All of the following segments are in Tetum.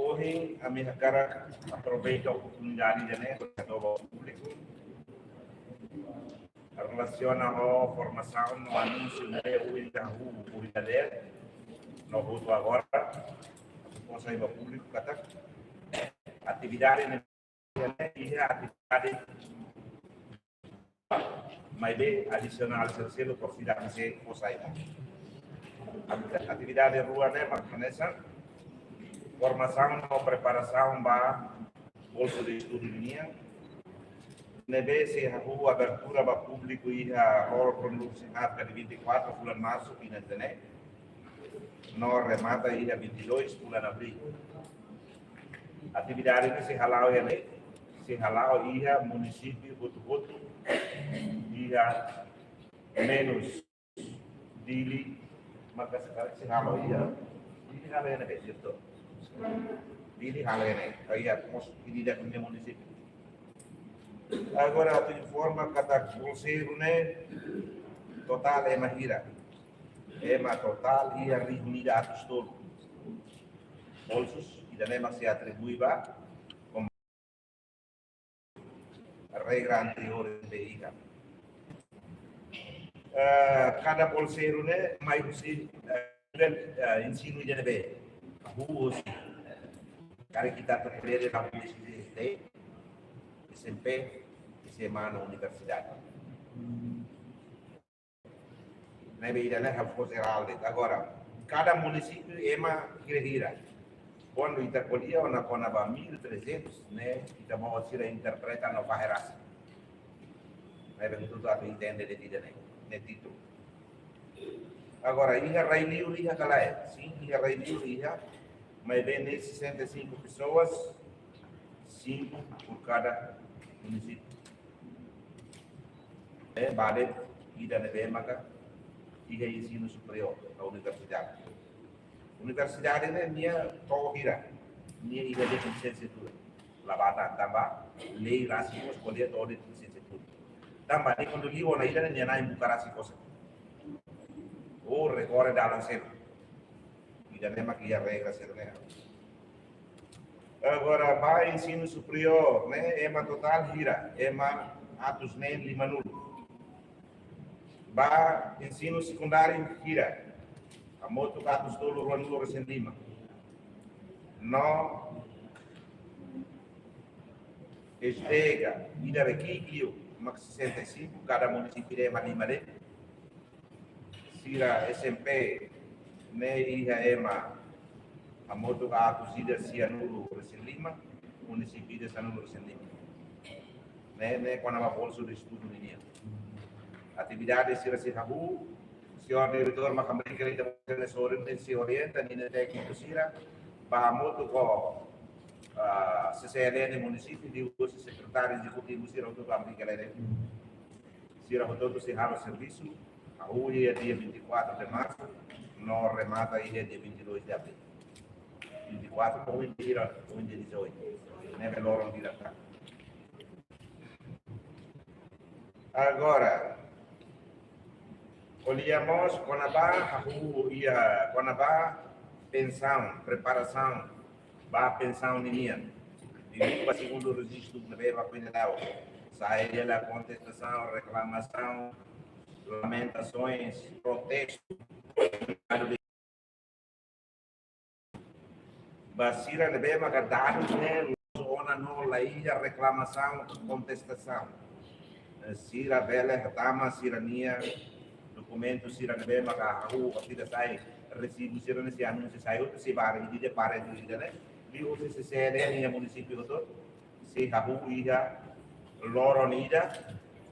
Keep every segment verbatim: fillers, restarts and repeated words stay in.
Ohin, ami hakarak aproveita oportunidade ida-ne'e, para hato'o ba públiku, relasiona ho formasaun no anúnsiu ne'ebé ohin ita hahú, ohin ita lee, no hotu agora, atu fó sai ba públiku katak atividade ne'e iha atividade, maibé adisionál sira seluk, por sira sei fó sai. Atividade rua ne'e mak hanesan formasaun no preparasaun ba bolsa de estudu nian, ne'ebé sei hahú abertura ba públiku iha loron ruanulu-resin-haat ka dia vinte e quatro fulan Marsu, tinan ida-ne'e, no remata iha vinte e dois fulan Abríl. Atividade ne'e sei hala'o iha ne'e, sei hala'o iha munisípiu hotu-hotu, iha menus Dili, maka sekarang sei hala'o iha, Dili hala'o iha ne'ebé, diretór? Dili hala'o iha ne'e, ka iha mós ida-idak nia munisípiu. Agora atu informa katak bolseiru ne'e totál ema hira. Ema totál iha rihun ida atus tolu. Bolsus ida-ne'e mak sei atribui ba regra anteriór ne'ebé iha. Eh, kada bolseiru ne'e mai husi, eh, nivel, eh, ensinu ida ne'ebé? Hahú husi, eh, karik ita atu klere la husi S D, S M P, S M A no universidade. Ne'ebé ida-ne'e ha'u fó jerál de'it. Agora, kada munisípiu ema hira-hira. Kuandu ita ko'alia ona kona-ba mil e trezentos, ne'e, ita-boot sira interpreta no fahe rasik. Ne'ebé hotu-hotu atu entende de'it ida-ne'e, ne'e títulu. Agora, iha rai-liur iha ka lae? Sin, iha rai-liur iha, maibé ne'e sessenta e cinco pessoas, cinco por cada município. Eh, ba de'it ida ne'ebé maka iha ensinu superiór, ka universidade. Universidade ne'e nia to'o hira, nia iha de'it lisensiatura. La bá tan, tanba lei rasik mós ko'alia to'o de'it lisensiatura. Tanba nia kuandu liu ona ida-ne'e nia na'in buka rasik kosek. Ou rekorre dalan seluk. Ida-ne'e mak iha regra sira-ne'e. Agora, ba ensinu superiór ne'e, ema totál hira, ema atus neen limanulu. Ba ensinu sekundáriu hira, hamutuk atus tolu ruanulu-resin-lima. No S D ka, ida be ki'ik liu, mak sessenta e cinco, kada munisípiu ema lima de'it. Sira S M P ne'e iha ema hamutuk atus ida sianulu-resin-lima, munisípiu ida sanulu-resin-lima. Ne'e, ne'e kona-ba bolsa de estudu ninian. Atividade sira sei hahú, señór diretór mak hamriik hela ita-boot sira ne'e, señór ne'e sei orienta ninia tékniku sira, ba hamutuk ho, ah, C C L N munisípiu, liuhosi sekretáriu ezekutivu sira hotu hamriik hela ita. Sira hotu-hotu sei halo servisu, hahú iha dia vinte e quatro de março, no remata iha dia vinte e dois de abril. Vinte e quatro, ohin dia hira, ohin dia dezoito. Ne'ebé loron hira tan. Agora, ko'alia mós kona-ba, hahú iha kona-ba pensaun, preparasaun ba pensaun ninian. Liuliu ba segundu rejistu ne'ebé ba Pinda Dau. Sai hela kontestasaun, reklamasaun, lamentasoens, protestu. Ba sira ne'ebé maka dadus ne'e loos ona no la iha reklamasaun, kontestasaun. Eh, sira bele hatama sira-nia dokumentu sira ne'ebé maka hahú, sira sai, resibu sira-ne'e sei anúnsiu sai hotu, sei ba ida-idak, ba ida-idak ne'e. Liuhosi C C L N iha munisípiu hotu, sei hahú iha loron ida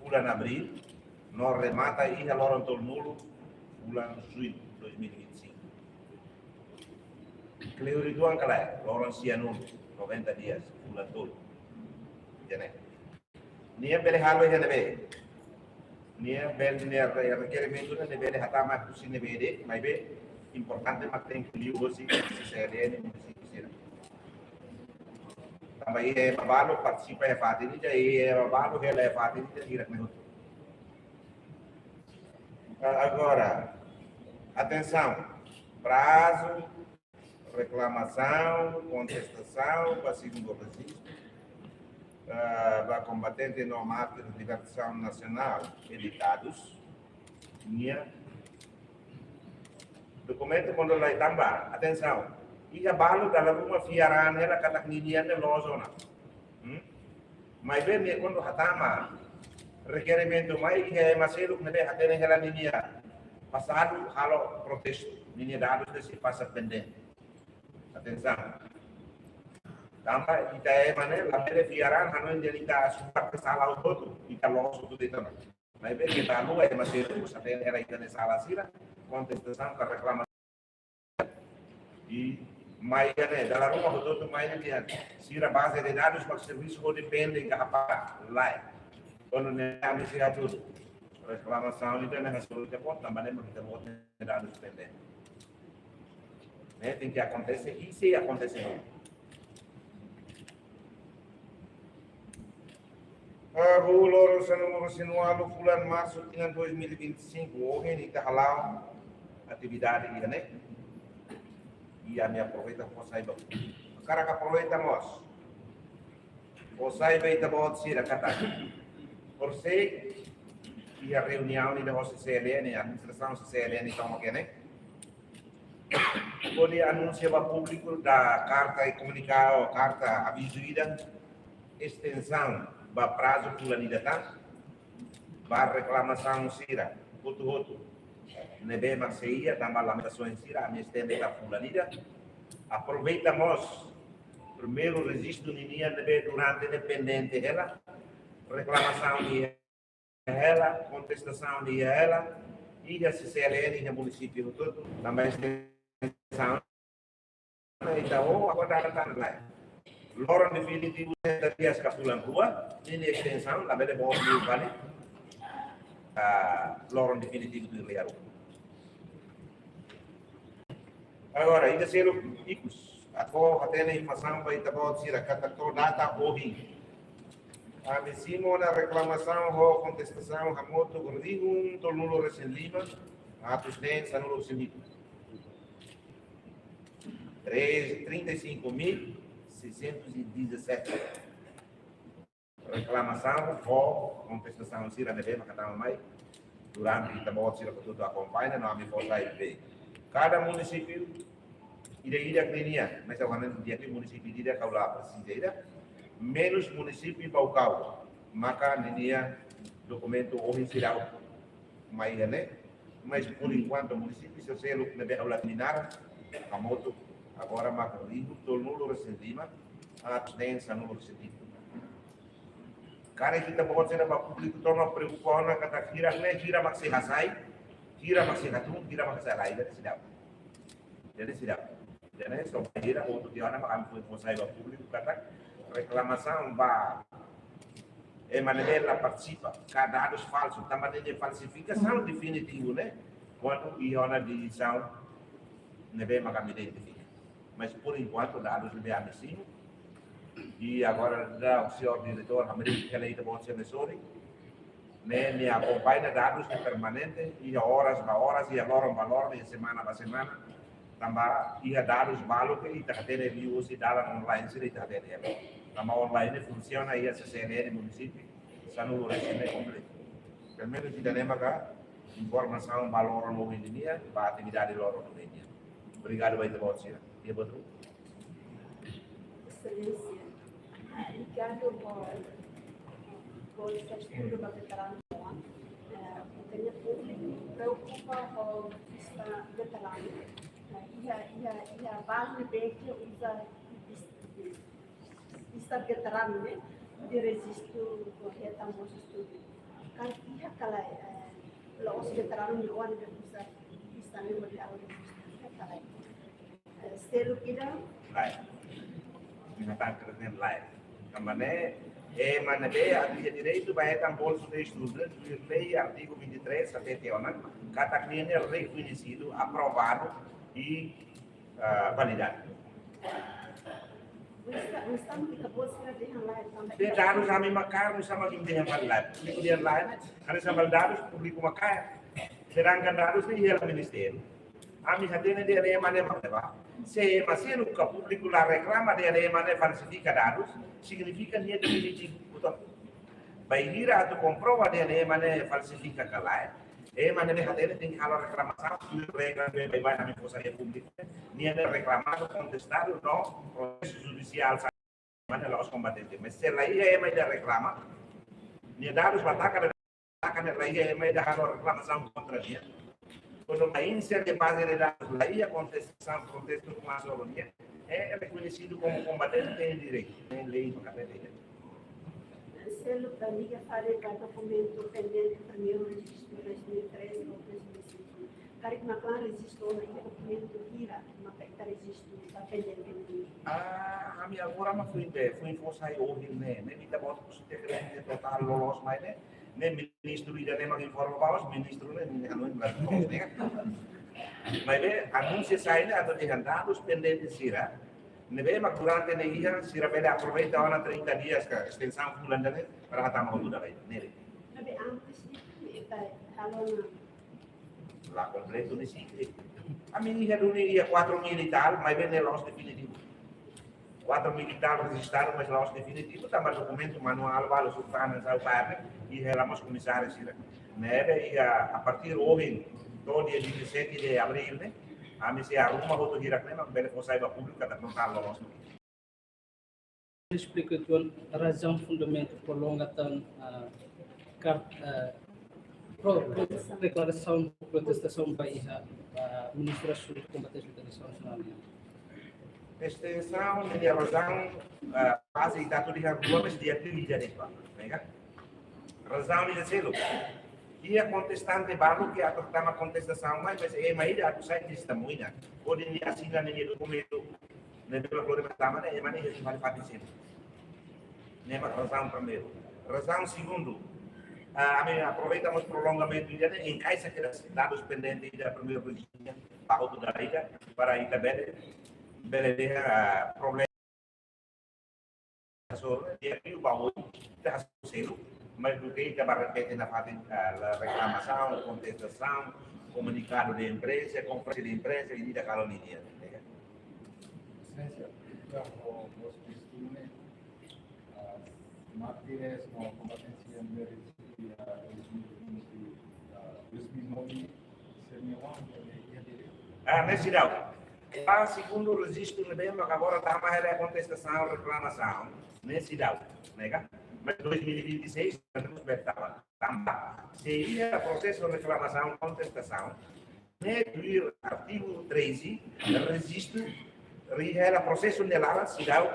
fulan Abríl, no remata iha loron tolunulu fulan Jullu dois mil e vinte e cinco. Kleur uitoan ka lae, loron sianulu, noventa dias, fulan tolu. Ida-ne'e. Nia bele halo iha ne'ebé? Nia bele, nia re-, rekerimentu ne'e bele hatama husi ne'ebé de'it, maibé importante mak tenke liuhosi C C L N munisípiu sira. Tanba iha ema balu partisipa iha fatin ida, iha ema balu hela iha fatin ida, hirak-ne'e hotu. Ah, agora, atensaun, prazu, reklamasaun, kontestasaun ba segundu rejistu, ah, ba kombatente no mártir libertasaun nasionál, editadus nian. Dokumentu kuandu la iha tanba, atensaun, iha balu dala ruma fiar an hela katak ninian ne'e loos ona. Hmm? Maibé nia kuandu hatama rekerimentu mai, iha ema seluk ne'ebé hatene hela ninia pasadu halo protestu, ninia dadus ne'e sei pasa pendente. Atensaun. Tanba ita ema ne'e labele fiar an hanoin dehan ita suporta sala hotu-hotu, ita loos hotu-hotu ita no. Maibé ita haluha ema seluk mós hatene hela ita-nia sala sira, kontestasaun ka reklama. I mai iha ne'e, dala ruma hotu-hotu mai ne'e dehan sira baze de dadus mak servisu hodi pendente ka hapara, lae. Kuandu ne'e ami sei hatudu. Reklamasaun ida-ne'e hasoru ita-boot, tanba ne'e mak ita-boot nia dadus pendente. Ne'e tenke akontese, i sei akontese. Hahú loron sanulu-resin-ualu fulan Marsu tinan dois mil e vinte e cinco, ohin ita hala'o atividade iha ne'e. I ami aproveita fó sai ba. Hakarak aproveita mós fó sai ba ita-boot sira katak, horisehik iha reuniaun ida ho C C L N, administrasaun C C L N tomak iha ne'e, hodi anunsia ba públiku, dada karta komunikadu, karta avizu ida, estensaun ba prazu fulan ida tan, ba reklamasaun sira hotu-hotu ne'ebé mak sei iha, tanba lamentasaun sira, ami estende ba fulan ida. Aproveita mós primeiru rejistu ninian ne'ebé durante ne'e pendente hela, reklamasaun iha hela, kontestasaun iha hela, iha C C L N, iha munisípiu hotu-hotu, tanba estensaun ita-boot agora dada tan lai. Loron definitivu trinta dias ka fulan rua, ninia estensaun labele boot liu fali. Ah, loron definitivu tuir lei. Agora, ida seluk ikus, atu hatene informasaun ba ita-boot sira katak to'o data ohin, ami simu ona reklamasaun ho kontestasaun hamutuk rihun tolunulu-resin-lima, atus neen sanulu-resin-hitu. Três, trinta e cinco mil seiscentos e dezassete. Reklamasaun ho kontestasaun sira ne'ebé maka tama mai durante ita-boot sira hotu-hotu akompaña, no ami fó sai ba. Kada munisípiu ida-idak ninia, mas agora dia ke munisípiu ida-idak ha'u la presiza ida, menus munisípiu Baucau, maka ninia dokumentu ohin seidauk mai iha ne'e, mas por enquanto munisípiu sira seluk ne'ebé ha'u la hatene naran, hamutuk agora maka rihun tolunulu-resin-lima, atus neen sanulu-resin-hitu. Karik ita-boot sira ba públiku tomak preokupa ona katak hira ne'e, hira mak sei hasai, hira mak sei hatún, hira mak sei halai, ida-ne'e seidauk. Ida-ne'e seidauk. Ida-ne'e só ba hira, hotu tiha ona mak ami fó sai ba públiku katak reklamasaun ba ema ne'ebé la partisipa, ka dadus falsu, tanba ne'e falsifikasaun definitivu ne'e, kuandu iha ona desizaun ne'ebé maka ami identifika. Mas por enquanto dadus ne'ebé ami simu, i agora dada señór diretór, ami rei kela ita-boot sira ne'e sorin, ne'e, ne'e akompaña dadus ne'e permanente, iha oras ba oras, iha loron ba loron, iha semana ba semana. Tanba iha dadus balu ke ita hatene liuhusi dalan online sira ita hatene. Tanba online ne'e funsiona iha C C L N munisípiu sanulu-resin-neen kompletu. Pelumenus ida-ne'e maka informasaun ba loron ohin nian, ba atividade loron ohin nian. Obrigadu ba ita-boot sira. Di'ak, Botu. Exelénsia, ah, obrigadu por, por esta estudu ba veteranu. Eh, tenke públiku preokupa ho esta veteranu. Eh, iha, iha, iha balu ne'ebé ke uza esta, esta veteranu, ne'e, de rejistu, hetan bolsa estudu. Karik iha ka lae, eh, la'ós veteranu nia oan ne'ebé uza esta ne'e hodi halo rejistu, iha ka lae. Eh, seluk ida? Lae. Ina tan keren lae. Tanba ne'e, ema ne'ebé iha direitu ba hetan bolsa de estudu, tuir lei artigu vinte e três hatete ona katak nia ne'e rekoñesidu, aprovadu i, ah, validadu. Mas, mas tanba ita-boot sira dehan lae, tanba ita- Dadus ami mak kaer, nusá mak imi dehan fali lae. Públiku dehan lae, ne'e? Hanesan fali dadus, públiku mak kaer. Sedangkan dadus ne'e iha ministériu. Ami hatene dehan ema ne'e mak ne'ebá. Se ema seluk ka públiku la reklama dehan ema ne'e falsifika dadus, signifika nia definitivu. Portantu, bainhira atu komprova dehan ema ne'e falsifika ka lae, ema ne'ebé hatene tenke halo reklamasaun, tuir regra ne'ebé baibain ami fó sai iha públiku. Nia ne'e reklamadu, kontestadu, no prosesu judisiál sa-, ema ne'e la'ós kombatente. Mas se la iha ema ida reklama, nia dadus ba taka, taka ne'e la iha ema ida halo reklamasaun kontra nia. Kuandu mai inser de baze de dadus la iha, kontestasaun, protestu ku maso nia, é rekoñesidu komu kombatente, tem direitu, tem lei no cabelo. Seluk, amiga, fala ba dokumentu pendente primeiru rejistu dois mil e treze ou dois mil e cinco. Karik mak klan rejistu ona, iha dokumentu hira mak ita rejistu ba pendente ne'e? Ah, ami agora mak foin be, foin fó sai ohin ne'e, ne'e ita-boot husu te krente totál loloos mai ne'e, ne'e ministru ida-ne'e mak informa ba mós, ministru ne'e, ne'e anu ne'e la loloos ne'e. Maibé anúnsiu sai ne'e atu dehan dadus pendente sira ne'ebé mak durante ne'e iha, sira bele aproveita ona trinta dias ka estensaun fulan ida-ne'e para hatama hotu dala ida, ne'e. Maibé antes ne'e, ita halo ona la kompletu ne'e sikre. Ami iha duni iha quatro mil e tal, maibé ne'e la'ós definitivu. Quatro mil e tal rejistadu, mas la'ós definitivu, tanba dokumentu manuál balu, sultanan, sau parte, iha hela mós komisáriu sira. Ne'ebé iha, a partir ohin, to'o dia vinte e sete de abril ne'e, ami sei arruma hotu hirak ne'e, mak bele fó sai ba públiku katak totál loloos. Esplika uitoan razaun, fundamentu, prolonga tan, ah, kar-, ah, pro-, pro-, deklarasaun, protestasaun ba iha, ah, Ministru Asuntu Kombatente Internasionál nian. Estensaun nia razaun, ah, baze ita atu dehan rua, mas dia trinta de ba, ne'e ka? Razaun ida seluk. Iha kontestante balu ke atu tama kontestasaun mai, mas ema ida atu sai testemuña. Hodi nia asina nia dokumentu ne'ebé mak lori mai tama ne'e, ema ne'e iha fali fatin seluk. Ne'e mak razaun primeiru. Razaun segundu, ah, ami aproveita mós prolongamentu ida-ne'e, enkaixa kedas dadus pendente ida primeiru rejistu ba hotu dala ida, para ita bele, bele dehan, ah, problema sira, dia liu ba oin, ita hasoru seluk, mas duké ita bá repete nafatin, ah, la reklamasaun, kontestasaun, komunikadu de imprensa, konferénsia de imprensa, ida-idak halo ninia, ne'e ka? Exelénsia, ita ho, ho testemuña, ah, mártires no kombatente sira ne'ebé rejistu iha dois mil e vinte, ah, dois mil e nove, sira-nia oan ne'e iha direitu. Ah, ne'e seidauk. Ba segundu rejistu ne'ebé mak agora tama hela kontestasaun, reklamasaun, ne'e seidauk, ne'e ka? Mas dois mil e vinte e seis, teremos bele tama. Tanba, se iha prosesu reklamasaun, kontestasaun, ne'e tuir artigu treze, rejistu, ri hela prosesu ne'e laran seidauk,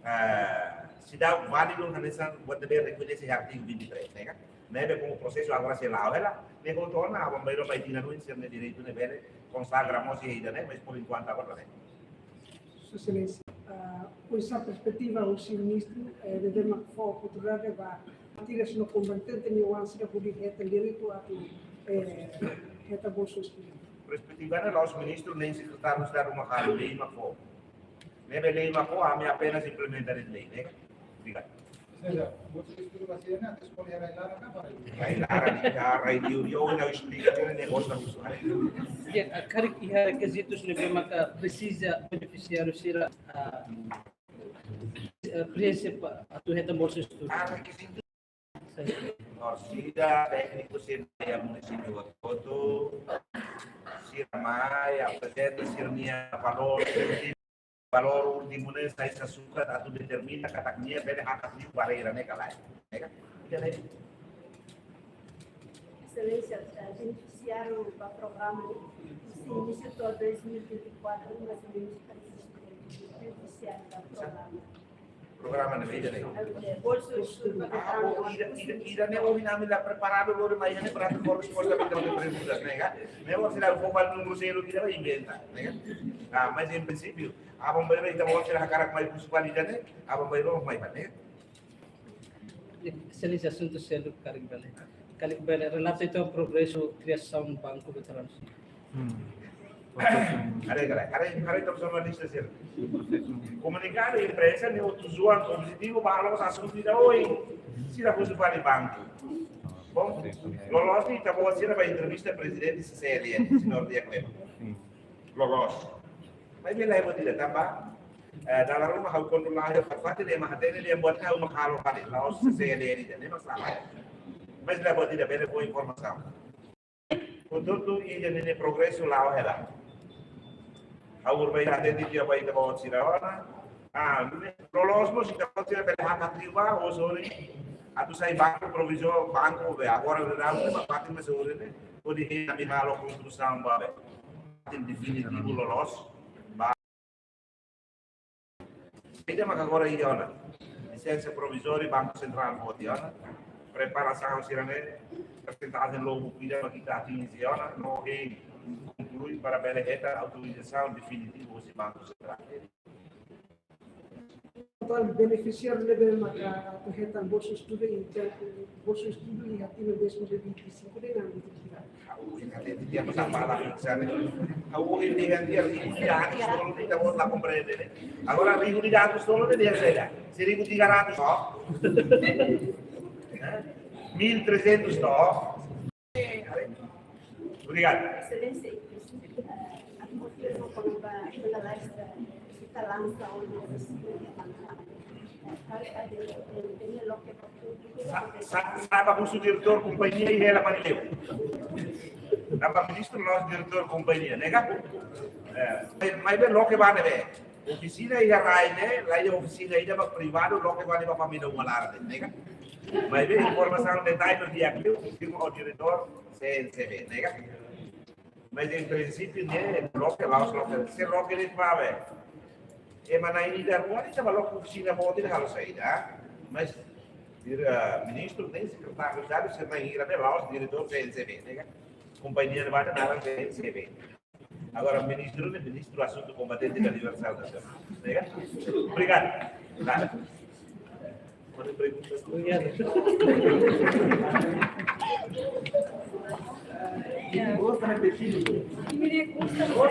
ah, seidauk válidu, hanesan buat ne'ebé rekoñese iha artigu vinte e três, ne'e ka? Ne'ebé komu prosesu agora sei la'o hela, ne'e hotu ona, aban-bainrua ba tinan oin sira-nia direitu ne'e bele konsagra mós iha ida-ne'e, mas por enquanto agora ne'e. Sua Exelénsia, ah, oinsá perspetiva husi ministru, eh, ne'ebé mak fó oportunidade ba mártires no kombatente nia oan sira hodi hetan direitu atu, eh, hetan bolsu estudu? Perspetiva ne'e la'ós ministru nein sekretáriu Estadu mak halo, lei mak fó. Ne'ebé lei mak fó, ami apenas implementa de'it lei, ne'e ka? Obrigadu. Ou seja, bolsu estudu ba sira-ne'e atu eskola iha rai-laran ka ba rai-liur? Rai-laran, iha rai-liur, ohin ha'u esplika, ne'e gosta husu. Ya, ah, karik iha rekizitus ne'ebé maka presiza benefisiáriu sira, ah, eh, prienxe ba atu hetan bolsu estudu. Ah, rekizitu. Orsida, tékniku sira iha munisípiu hotu-hotu, sira mai aprezenta sira-nia valór, valór últimu ne'e sai sasukat atu determina katak nia bele hakat liu barreira ne'e ka lae. Ne'e ka? Ida-ne'e. Exelénsia, eh, benefisiáriu ba programa ne'e, husi inísiu to'o dois mil e vinte e quatro, mais ou menos, para existe benefisiáriu ba programa. Programa ne'e ida-ne'e. Eh, bolsu estudu ba veteranu. Ah, ida, ida, ida-ne'e ohin ami la preparadu, lori mai iha ne'e para atu fó resposta ba ita-nia perguntas ne'e ka? Ne'e ohin seidauk fó ba númeru seluk, ita bá inventa, ne'e ka? Ah, mas em princípio, aban-bainrua ita-boot sira hakarak mai husu ba ida-ne'e, aban-bainrua mai ba ne'e. Exelénsia, asuntu seluk karik bele. Karik bele relata uitoan progresu kriasaun banku veteranu. Hmm. Haree, haree, haree, haree, ita-boot jornalista sira. Komunikadu imprensa ne'e tujuan, objetivu ba halo asuntu ida oin. Sira husu fali banku. Bom, loloos ne'e ita-boot sira bá entrevista prezidente C C L N, señór Dias Kleber. Hmm. loloos. Maibé la buat ida tanba, eh, dala ruma ha'u kontrola ya fatin ema hatene dehan buat ha'u mak halo fali, la'ós C D R ida, ne'e mak sala. Mas la buat ida, bele fó informasaun. Portantu, ida-ne'e progresu la'o hela. Ha'u bai hatene tiha ba ita-boot sira ona. Ah, loloos mós ita-boot sira bele hakat liu ba, ohin ne'e. Atu sai banku provizóriu, banku be, agora be, banku be, fatin be ohin ne'e. Hodi ami halo konstrusaun ba be. Fatin definitivu loloos. Ba. Ida maka agora iha ona. Lisensa provizória, Banku Sentrál fó tiha ona. Preparasaun sira-ne'e, persentajen lubuk ida maka ita atinje ona, no hein konklui para bele hetan autorizasaun definitiva husi Banku Sentrál. Total benefisiáriu ne'ebé maka atu hetan bolsa estudu iha, bolsa estudu iha tinan dois mil e vinte e cinco de'it, ha'u hatene tiha ba sala, sabe? Ha'u hatene tiha, ribu tiga ratus tolu, ita-boot la komprende, ne'e? Agora, ribu tiga ratus tolu ne'e dehan saida? Seribu tiga ratus, oh? Mil trezentos, oh? Obrigadu. Exelénsia, eh, a motivu kona-ba palestra, ita lansa ona, para atu hatene loke Sa-, sa-, sa'e ba husu diretór kompañia i hela ba liu. Tanba ministru la'ós diretór kompañia, ne'e ka? Eh, mai, maibé loke ba ne'ebé. Ofisina iha rai ne'e, la iha ofisina ida ba privadu, loke ba ne'e ba família uma laran ne'e, ne'e ka? Maibé informasaun detalle di'ak liu, firma ho diretór C N C B, ne'e ka? Mas em princípio, ne'e, loke, la'ós loke, se loke de'it ba be. Ema na'in ida rua, ita ba loke ofisina boot ida halo saida. Mas, dir-, ah, ministru ne'e sekretáriu Estadu, sira na'in ida be, la'ós diretór C N C B, ne'e ka? Kompañia ne'ebá naran C N C B. Agora, ministru ne'e, Ministru Asuntu Kombatente da Libertasaun Nasionál, ne'e ka? Obrigadu. Nada.